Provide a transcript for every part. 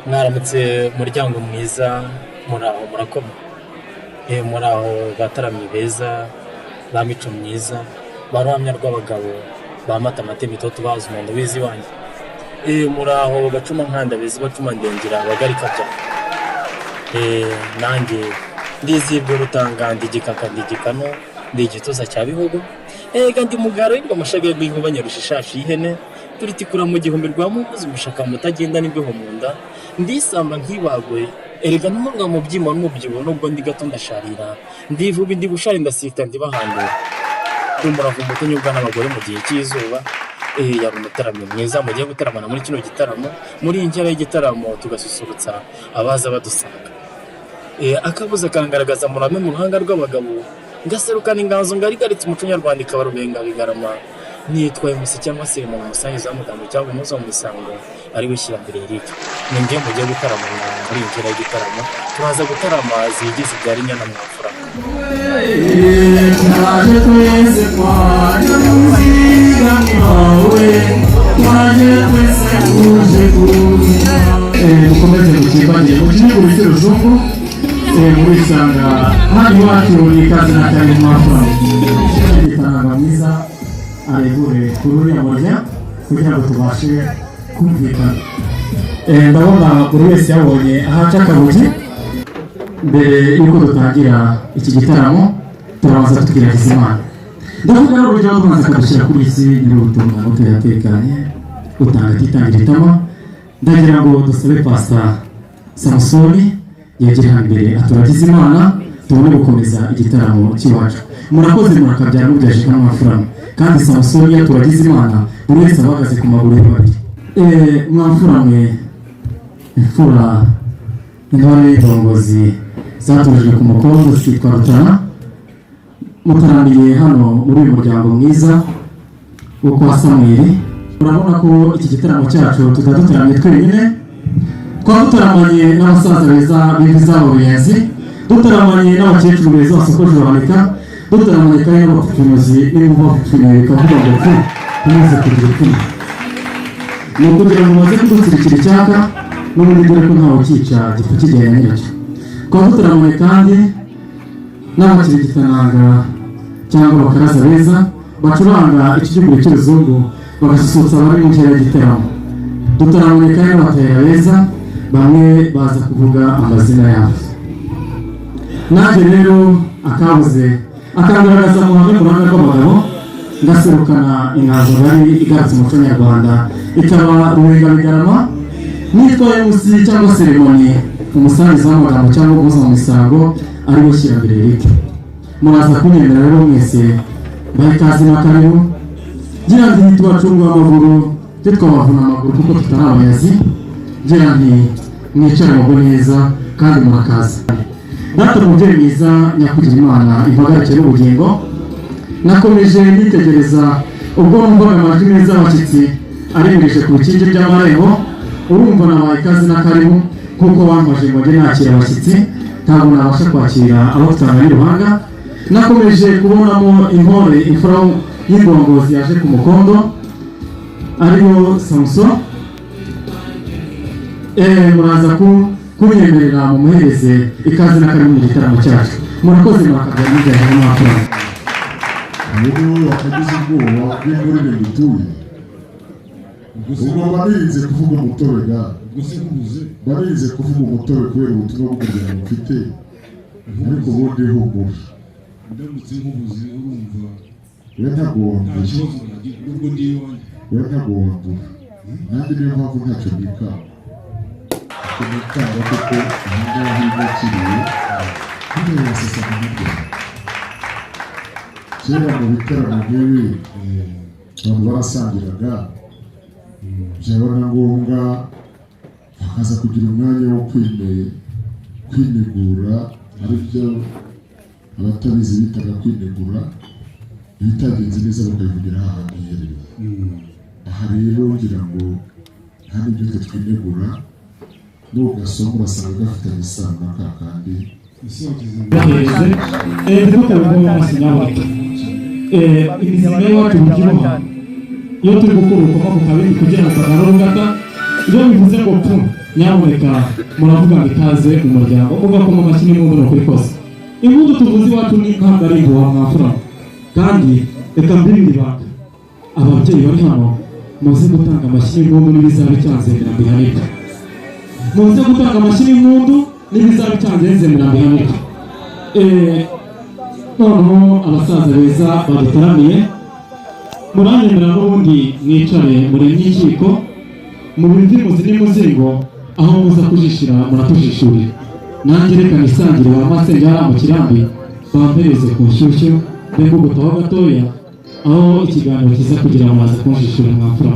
Mwaramutse muryango mwiza, muraho murakoma. Muraho bataramyi beza, ba mico myiza, ba ruhamya rw'abagabo, ba matamate mitoto bazi umuhondo w'izi wanjye. Muraho bacuma nkanda beza, bacuma ndengera abagarika bya. Nanjye ndizihirwe rutanga, ndi igikaka, ndi igikano, ndi igituza cya bihogo. Ega ndi mugara w'ingoma ashaga rw'inkuba nyarusha ishashi y'ihene, turitikura mu gihumbi rwa mukozi umushaka mutagenda n'imbeho mu nda, ndisamba nkibagwe. Erega ntumurwa mu byima n'umubyibuho, nubwo ndi gato ndasharira, ndivuba ndi bushari, ndasita ndibahandura, ndi umuravumba utanyobwa n'abagore mu gihe cy'izuba. Yari umutaramyi mwiza mugiye gutaramana muri kino gitaramo, muri iyi nkera y'igitaramo, tugasusurutsa abaza badusanga. Akabuza kangaragaza murame mu ruhanga rw'abagabo, ngaserukana inganzo ngarigaritse umuco nyarwanda, ikaba rubenga bigarama. Nitwaye umusi cyangwa se mu umusangiza w'amagambo cyangwa umuza mu misango, ari we Shyirambere Eric. Ni njye mugiye gutaramana muri iyi nkera y'igitaramo, turaza gutarama zigize ibyara inyana mwafura. Twaje twese, twaje muzigami wawe, twaje twese tuje kuzima. Mukomeze mukimbagire mu gihugu cy'uruzungu, murisanga hano iwacu ni ikaze na kare mwafura. Igitaranga mwiza aregure kuri uriya murya kugira ngo tubashe kumvikana. Ndabona buri wese yabonye ahaca akabugi. Mbere y'uko dutangira iki gitaramo, turabanza tukiragiza Imana. Ndavuga n'urugero tubanza akadushyira kuri iyi si nyir'ubutungane, utuye atekanye, utanga atitangira itama. Ndagira ngo dusabe Pasita Samusoni yegere hano imbere aturagize Imana, tubone gukomeza igitaramo cy'iwacu. Murakoze, murakabyara mubyaje n'amafaranga. Kandi Samusoni iyo aturagize Imana, buri wese aba ahagaze ku maguru ye babiri. Mwamfura mwe, imfura, intore y'indongozi zatojwe ku mukondo zitwa Rutana, mutaramiye hano muri uyu muryango mwiza wo kwa Samweli. Murabona ko iki gitaramo cyacu tutaba dutaramye twenyine, twaba dutaramanye n'abasaza beza b'imvi zabo ruyenzi, dutaramanye n'abakecuru beza basokoje banika, dutaramanye kandi n'abapfupfunyuzi n'ibubapfupfunyuye bikavuga ngo fu ntimuze kugira ipfunwe. Ni ukugira ngo baze kudutsirikira icyaka n'ubundi, dore ko ntawe ukica gifu kigenda nyiracyo. Twaba dutaramanye kandi n'abakirigitananga cyangwa abakaraza beza bacuranga ikijugiro cy'uruzungu, bagasusurutsa abari mu nkera y'igitaramo. Dutaramanye kandi n'abatahira beza, bamwe baza kuvuga amazina yabo. Nanjye rero akabuze akangaragaza mu ruhame mu ruhame rw'abagabo, ngaserukana inganzo ngari igarutse umuco nyarwanda, ikaba rubenga bigarama. Nitwa MC cyangwa seremoni, umusangiza w'amagambo cyangwa umuhuza mu misango, ari we Shyirambere Eric. Muraza kunyemera rero mwese, mbahe ikaze na karibu. Ngira nti tubacunga amaguru, twe twabavuna amaguru kuko tutari abayazi. Ngira nti mwicare mugwe neza kandi murakaza. Data mubyeyi mwiza, nyakugira Imana impagarike n'ubugingo, nakomeje nitegereza ubwo numvaga amajwi meza y'abashyitsi arimirije ku bikingi by'amarembo. Urumva nabaye ikaze na karibu kuko wampaje ngo njye nakira abashyitsi, ntabwo nabasha kwakira abo tutangana uruhanga. Nakomeje kubonamo intore, imfura y'indongozi yaje ku mukondo, ariyo Samuson. Muraza kunyemerera mumuhereze ikaze na karibu mu gitaramo cyacu. Murakoze, murakabya mujyanye n'amafaranga. Ubu niwe wakagize ubwoba bw'ingurube dutuye. Ubwo mba nirinze kuvuga umutobe ga. Ubwo se nkubuze? Mba nirinze kuvuga umutobe kubera ubutumwa bw'umuryango mfite, ariko ubundi humura. Ndamutse nkubuze, urumva We ntabwo nta wambura. kibazo nagira nubwo ndi iwanjye. We ntabwo wambura, nanjye niyo mpamvu ntacyo nikanga, ntacyo nikanga kuko ahangaha hibakiriye hano wasesa mu muryango. Kera mu bitaramo nk'ibi abantu barasangiraga, byaba na ngombwa bakaza kugira umwanya wo kwinegura, aribyo abatabizi bitaga kwinegura, ibitagenze neza bakabivugira hahandi hiherereye. Aha rero ngira ngo nta n'ibyo twe twinegura, nugasoma urasanga gafitanye isano na ka kandi. Ese wagize ngo Baheze ntimukabe amaso nyaboneka. Imizinga y'iwacu mubyibuha, iyo turi gukura urukoma ku kabindi kugira ngo utagana urungata. Iyo bivuze ngo pu, nyamuneka muravuga ngo ikaze mu muryango, mugakoma amashyi n'impundu. Ni ukuri kose, impundu tuvuze iwacu ni ntabwo ari impuha mwafura. Kandi reka mbirinde ibanga, ababyeyi bari hano muze gutanga amashyi n'impundu n'ibizaba icyanzemera mbihanirwe. Muze gutanga amashyi n'impundu n'ibizaba icyanzemera mbihanirwe. Noneho abasaza beza badutaramiye, muranyemera n'ubundi mwicare muremye inkiko mu bivi muzi n'umuzingo, aho muza kujishira muratujishurira. Nanjye reka nisangire ba masenge hariya mu kirambi, bampereze ku nshyushyu mbe ngugutaho gatoya, aho ikiganiro kiza kugira muraza kunjishura mwamfura.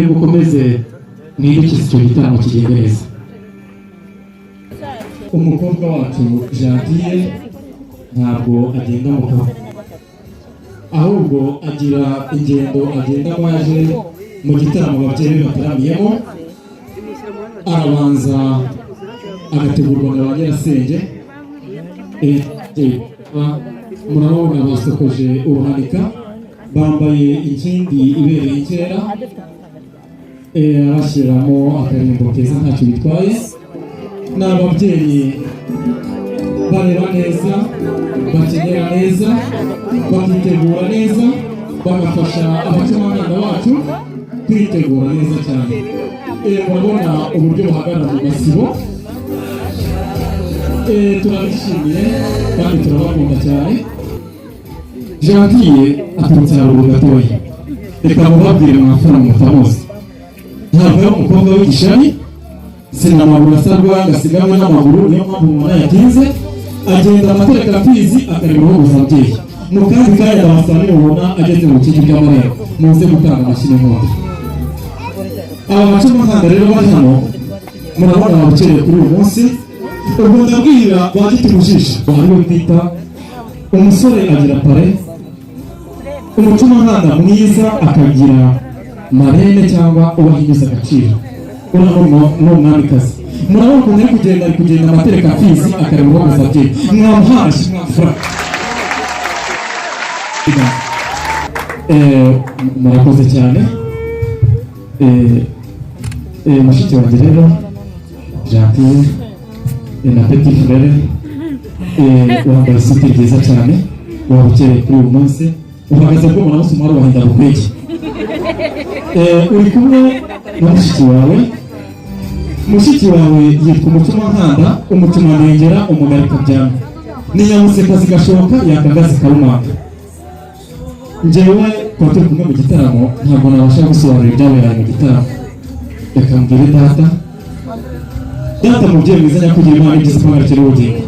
Mukomeze mwerekeze icyo gitaramo kigende neza. Umukobwa wacu Gentille ntabwo agenda mu kabari, ahubwo agira ingendo agendamo. Yaje mu gitaramo ababyeyi be bataramiyemo, arabanza agategurwa na ba nyirasenge. Murabona basokoje uruhanika, bambaye inkindi ibereye inkera. Abashyiramo akarimbo keza, ntacyo bitwaye. Ni ababyeyi bareba neza, bakenyera neza, bakitegura neza, bagafasha abacamanza bacu kwitegura neza cyane. Murabona uburyo bahagarara mu masibo. Turabishimiye kandi turabakunda cyane. Gentille aturutse haruguru gatoya. Reka mubabwire mwafura mutamuzi, ntabwo ari umukobwa w'igishari, sinamaguru asabwa ngasigamwe n'amaguru. Niyo mpamvu umuntu yatinze, agenda amatereka mfizi akareba uhuguza ababyeyi. Mu kandi kanya ndabasaba, nimubona ageze mu bikingi by'amarembo, muze gutanga amashyi n'impundu. Aba bacamanza rero bari hano, murabona babukereye kuri uyu munsi. Ubwo ndabwira ba giti mu jisho, ariwe twita umusore agira parrain, umucumahanga mwiza akagira marraine cyangwa ubahinyuza agaciro. Uriya ni umwamikazi. Murabona ukuntu ari kugenda, ari kugenda amatereka mfizi akareba uwabuze ababyeyi. Mwamuhaye mwafura. Murakoze cyane. Mushiki wanjye rero Gentille na petit frère, wambaye isuti ryiza cyane, wabukereye kuri uyu munsi, uhagaze bwo umunsi umwari wahinda bukwege. Uri kumwe na mushiki wawe. Mushiki wawe yitwa umucumankanda, umucumandengera, umugarikabyama, ni nyamuseka zigashoka yakagazi karumanga. Njyewe kuba turi kumwe mu gitaramo, ntabwo nabasha gusobanura ibyabereye mu gitaramo. Reka mbwire data. Data, mubyeyi mwiza, nyakugira Imana ibyiza kuhagarikira ubugingo,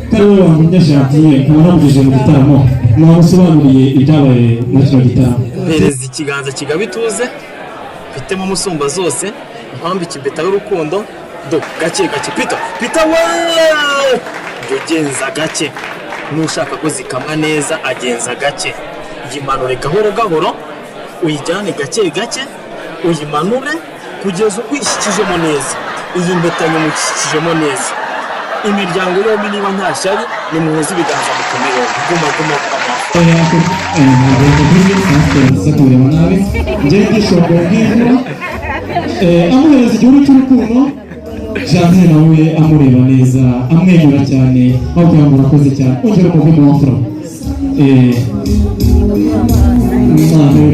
ko ari wowe wangumye Gentille nkaba namugejeje mu gitaramo, mwamusobanuriye ibyabaye muri kino gitaramo. Mpereza ikiganza kigaba ituze, mfitemo umusumba zose, nkwambike impeta y'urukundo. Do gake gake, Pita, Pita we, jya ugenza gake. N'ushaka ko zikamwa neza agenza gake. Yimanure gahoro gahoro, uyijyane gake gake, uyimanure kugeza ubwo uyishyikijemo neza. Iyi mpeta nyimushyikijemo neza. Imiryango yombi, niba nta shyari, nimuhuze ibiganza mukome yombi. Guma guma guma. Ntabwo mbizi, pasiteri kureba nabi, njyewe ndishobora nk'imvura. Amuhereza igihuru cy'urukundo, Gentille nawe amureba neza, amwenyura cyane, amubwira ngo urakoze cyane, ongera umuvumo wa fura.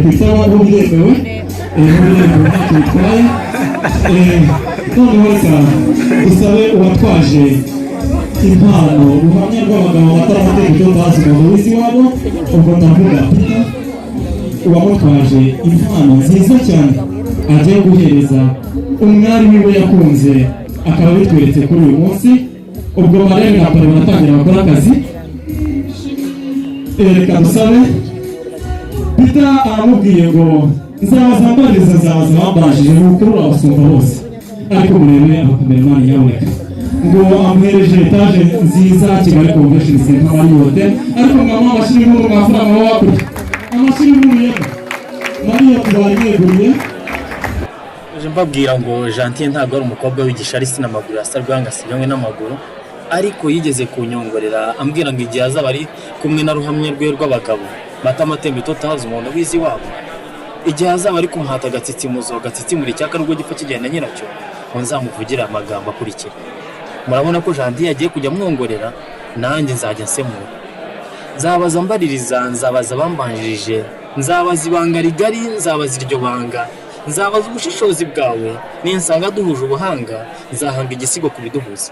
Ku itaba ubu biremewe, ubu biremewe, ntacyo bitwaye. Noneho reka dusabe uwatwaje impano, uruhamya rw'abagabo batari amategeko bazi umuntu wizi iwabo. Ubwo ndavuga Peter, uwamutwaje impano nziza cyane agiye guhereza umwari wiwe yakunze, akaba bitweretse kuri uyu munsi. Ubwo marraine na parrain baratangira bakora akazi. Reka dusabe Peter. Aramubwiye ngo nzabaza mbariza, nzabaza bambanjije, ni ukuri urabasumba bose. Ariko murebe abakameramani, nyaboneka. Ngo amuhereje etaje nziza, Kigali Convention Center, Marriott. Ariko mwama amashyi y'impundu, mwafura mwa hakurya, amashyi y'impundu yego, Marriott bayimweguriye. Uje mbabwira ngo Gentille ntabwo ari umukobwa w'igishari, sinamaguru asa rwanga asiganwe n'amaguru, ariko yigeze kunyongorera ambwira ngo igihe azaba ari kumwe na ruhamya rwe rw'abagabo, mata amatemba itotahaza umuntu wizi iwabo. Igihe azaba ari kumuhata agatsitsimuzo gatsitsimura icyaka rwo gipfa kigenda nyiracyo, ngo nzamuvugire amagambo akurikira. Murabona ko Jandiye agiye kujya amwongorera, nanjye nzajya nsemura. Nzabaza mbaririza, nzabaza abambanjirije, nzabaza ibanga rigari, nzabaza iryo banga, nzabaza ubushishozi bwawe, ninsanga duhuje ubuhanga, nzahanga igisigo ku biduhuza.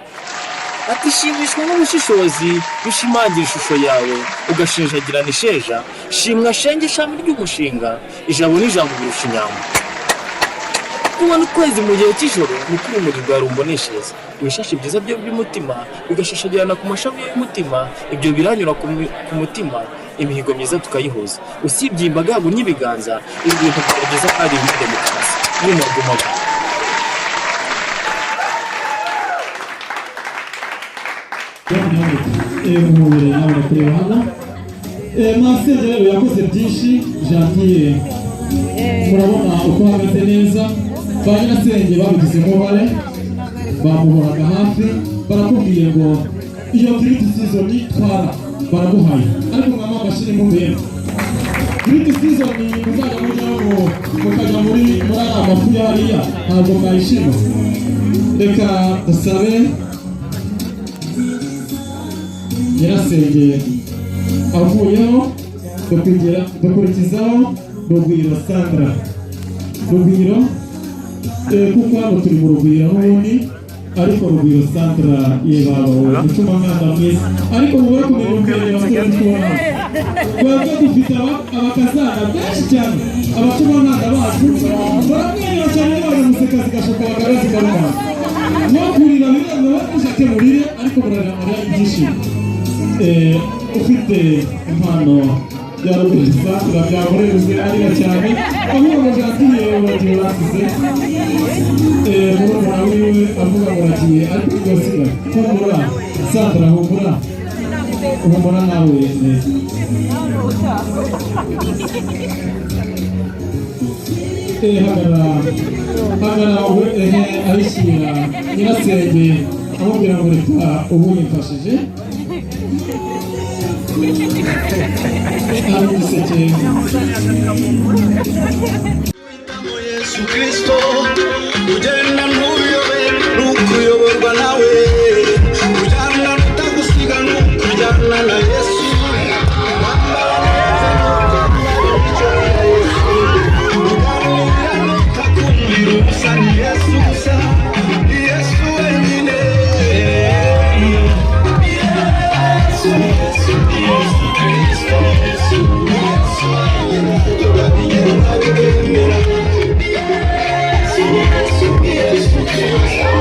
Ati shimishwa n'ubushishozi bishimangira ishusho yawe, ugashinjagirana isheja, shimwa shenge ishami ry'umushinga, ijabo n'ijambo birusha inyambo. Kubona ukwezi mu gihe cy'ijoro niko urumuri rwawe rumboneshereza. Ibishashi byiza byo by'umutima bigashashagirana ku mashami y'umutima, ibyo biranyura ku mutima, imihigo myiza tukayihuza. Usibye iyi mbaga yagumye ibiganza, ibi bintu byari byiza kandi birimo demokarasi. Guma guma guma. Muhobere nawe kureba hano. Masenge rero yakoze byinshi. Gentille, murabona uko ahagaze neza. Ba nyirasenge babigizemo uruhare, bamuhoraga hafi, barakubwiye ngo iyo Great Season twara baraguhaye, ariko mwama amashyi mubera Great Season muzajya mujyaho mukajya muri ariya mafu yariya, ntabwo mwayishima. Reka dusabe nyirasenge avuyeho, dukurikizaho Rugwiro Sandra. Rugwiro, kuko hano turi mu Rugwiro n'ubundi, ariko Rugwiro Sandra yebaba wowe gutuma mwana mwiza, ariko mubure kumenya ubwenge abasore tubona. Twebwe dufite abakazana benshi cyane, abacumankanda bacu baramwenyura cyane, baramuseka zigashoka bakaba zikarumana. No kurira biremewe, mushake murire, ariko murarira amarira y'ibyishimo. Ufite impano ya Rugwiro Sandra byamurenze, arira cyane avuga ngo Gentille uragiye urasize. Murumuna wiwe avuga ngo uragiye, ariko rwose humura Sandra, humura, humura nawe neza. Hagarara, hagarara we, ehe, ayishyira nyirasenge amubwira ngo reka ubu yimfashije ari igiseke. Yesu Kristo ugenda ntuyobe, nukuyoborwa nawe, ujyana nutagusiga, nukujyana na Yesu, wambara neza nukwambara imico ya Yesu, uganira nutakumvira ubusa, ni Yesu gusa, ni Yesu wenyine. Yesu, Yesu, Yesu Kristo, Yesu, Yesu wenyine, turabigenza bikemera. Yesu, Yesu, Yesu Kristo,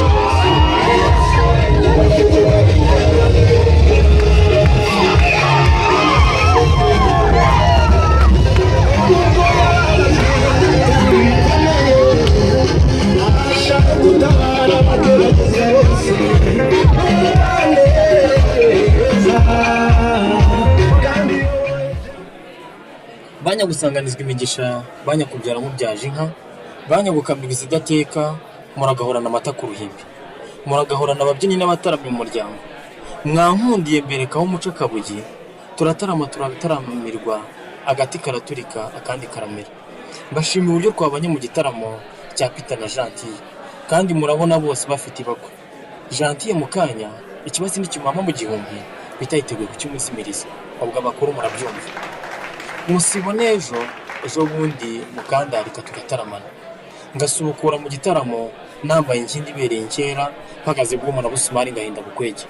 Yesu wenyine, turabigenza bikemera. Ashaka gutabara abagerageza bose, neza kandi Banyagusanganizwa imigisha, banyakubyara mubyaje inka, banyagukamirwa izidateka, muragahorana amata ku ruhimbi, muragahorana ababyinnyi n'abataramye mu muryango. Mwankundiye mberekaho umuco akabuye, turatarama turataramirwa, agati karaturika akandi karamera. Mbashimiye uburyo twabanye mu gitaramo cya Peter na Gentille, kandi murabona bose bafite ibakwe. Gentille mu kanya ikibatsi nikimama mu gihumbi, Peter yiteguye kukimusimiriza, ubwo abakuru murabyumva. Musibone ejo, ejo bundi mukandarika tugataramana, ngasubukura mu gitaramo nambaye inkindi ibereye inkera, mpagaze bwuma na busumari ngahinda bukwege.